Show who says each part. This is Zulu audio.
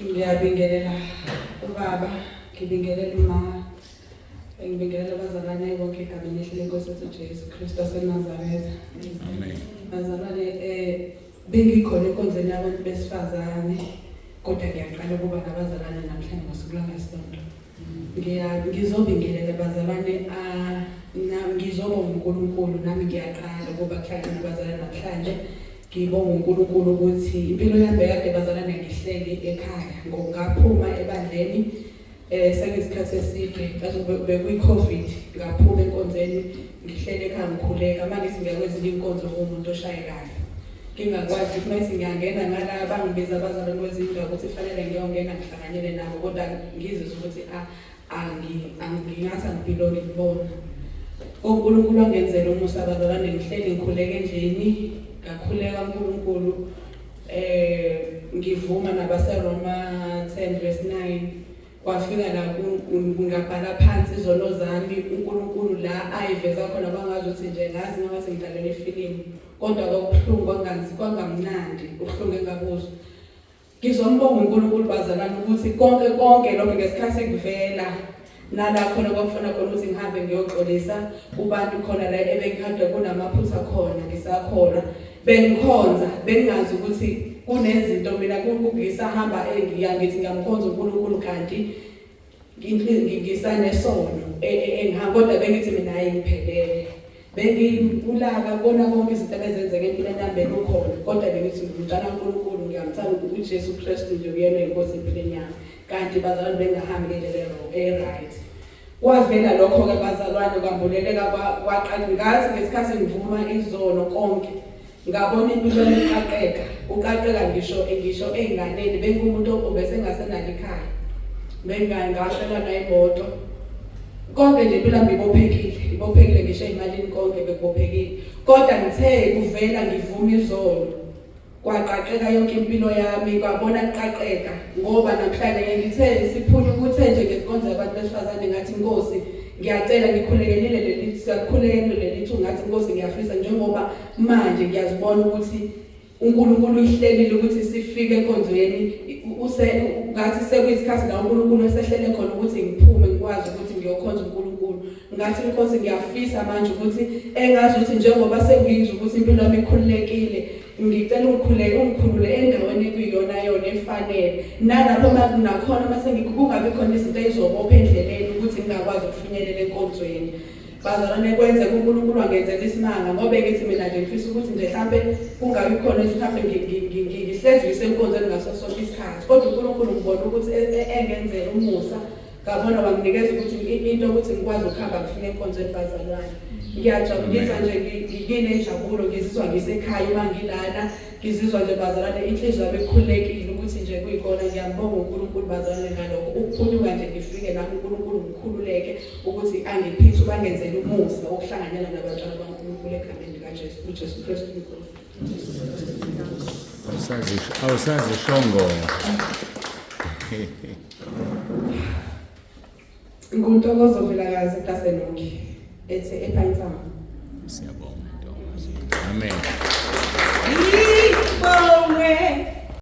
Speaker 1: Ngiyabingelela ubaba, ngibingelela uma, ngibingelela abazalwane bonke egameni elihle lenkosi yethu Jesu Kristu waseNazaretha.
Speaker 2: Amen.
Speaker 1: Bazalwane bengikhona enkonzweni yabantu besifazane kodwa ngiyaqala ukuba nabazalwane namhlanje ngosuku lwangesonto. Ngizobingelela bazalwane ngizobonga uNkulunkulu nami ngiyaqala ukuba kuhlangana nabazalwane namhlanje. Ngibonga uNkulunkulu ukuthi impilo yami bekade bazalwane ngihleli ekhaya ngokungaphuma ebandleni sekuyisikhathi eside ngathi bekuyi-COVID ngaphuma enkonzweni ngihlele ekhaya ngikhuleka manje ngiya kwezinye inkonzo ngumuntu oshayekayo ngingakwazi ukuthi mase ngiyangena ngala bangibiza abazalwane kwezinye indawo ukuthi kufanele ngiyongena ngihlanganyele nabo kodwa ngizizwe ukuthi angingathi angibhilongi kubona. uNkulunkulu angenzela umusa bazalwane ngihleli ngikhuleke endlini ngakhuleka uNkulunkulu ngivuma nabaseRoma 10 verse 9 kwafika la ngabhala phansi izono zami uNkulunkulu la ayiveza khona kwangazi ukuthi nje ngazi ngathi ngidlalela ifilimu kodwa kwakubuhlungu kwanganzi kwangamnandi ubuhlungu engabuzwa. Ngizombonga uNkulunkulu bazalwane ukuthi konke konke lokho ngesikhathi kuvela nala khona kwakufana khona ukuthi ngihambe ngiyoxolisa kubantu khona la ebengikade kunamaphutha khona ngisakhona bengikhonza bengingazi ukuthi kunezinto mina ngisahamba ngiya ngithi ngiyamkhonza uNkulunkulu kanti ngisanesono engihamba kodwa bengithi mina hayi ngiphelele bengikulaka kubona konke izinto ebezenzeka empilweni yami bekukhona kodwa bengithi ngumntwana kaNkulunkulu ngiyamthanda uJesu Kristu nje uyena inkosi empilweni yami kanti bazalwane bengahambi ngendlela e-right. Kwavela lokho-ke bazalwane kwambuleleka kwaqala ngathi ngesikhathi ngivuma izono konke ngabona impilo yami iqaqeka uqaqeka ngisho ngisho ey'nganeni bengumuntu obesengasenalo ikhaya bengafelwa nayimoto konke nje impilo yami ibophekile ibophekile ngisho ey'malini konke bekubophekile kodwa ngithe kuvela ngivuma izono kwaqaqeka yonke impilo yami kwabona kuqaqeka ngoba namhlanje ngithe siphula ukuthe nje ngekonzo yabantu besifazane ngathi inkosi ngiyacela ngikhulekelile leli siyakhulekela leli thu ngathi inkosi ngiyafisa njengoba manje ngiyazibona ukuthi uNkulunkulu uyihlelile ukuthi sifike enkonzweni use ngathi sekuyisikhathi la uNkulunkulu esehlele khona ukuthi ngiphume ngikwazi ukuthi ngiyokhonza uNkulunkulu ngathi inkosi ngiyafisa manje ukuthi engazi ukuthi njengoba sengizwa ukuthi impilo yami ikhululekile ngicela ungikhuleke ungikhulule endaweni ekuyiyona yona efanele nalapho nakhona mase kungabi khona izinto ezizobopha endleleni ukuthi ngingakwazi ukufinyelela enkonzweni bazalwane kwenze uNkulunkulu angenzela isimanga ngoba ngithi mina nje ngifisa ukuthi nje mhlambe kungabi khona mhlambe ngihlezi ngisenkonzweni ngaso sonke isikhathi kodwa uNkulunkulu ngibona ukuthi engenzela umusa ngabona wanginikeza ukuthi into ukuthi ngikwazi ukuhamba ngifike enkonzweni bazalwane. Ngiyajabulisa nje nginenjabulo ngizizwa ngisekhaya uma ngilana ngizizwa nje bazalwane inhliziyo yami ikhululekile ukuthi nje kuyikona ngiyambonga uNkulunkulu bazalwane ngalokho ukuphunyuka nje ngifike nami uNkulunkulu ngikhululeke ukuthi angiphithe ubangenzele umusa wokuhlanganyela nabantwana baNkulunkulu egameni likaJesu uJesu Kristu inkosi.
Speaker 2: Awusazishongo.
Speaker 1: Nguntokozo Vilakazi kaSenoki ethi ePinetown.
Speaker 2: Siyabonga Ntokozo. Amen.
Speaker 3: Ibongwe.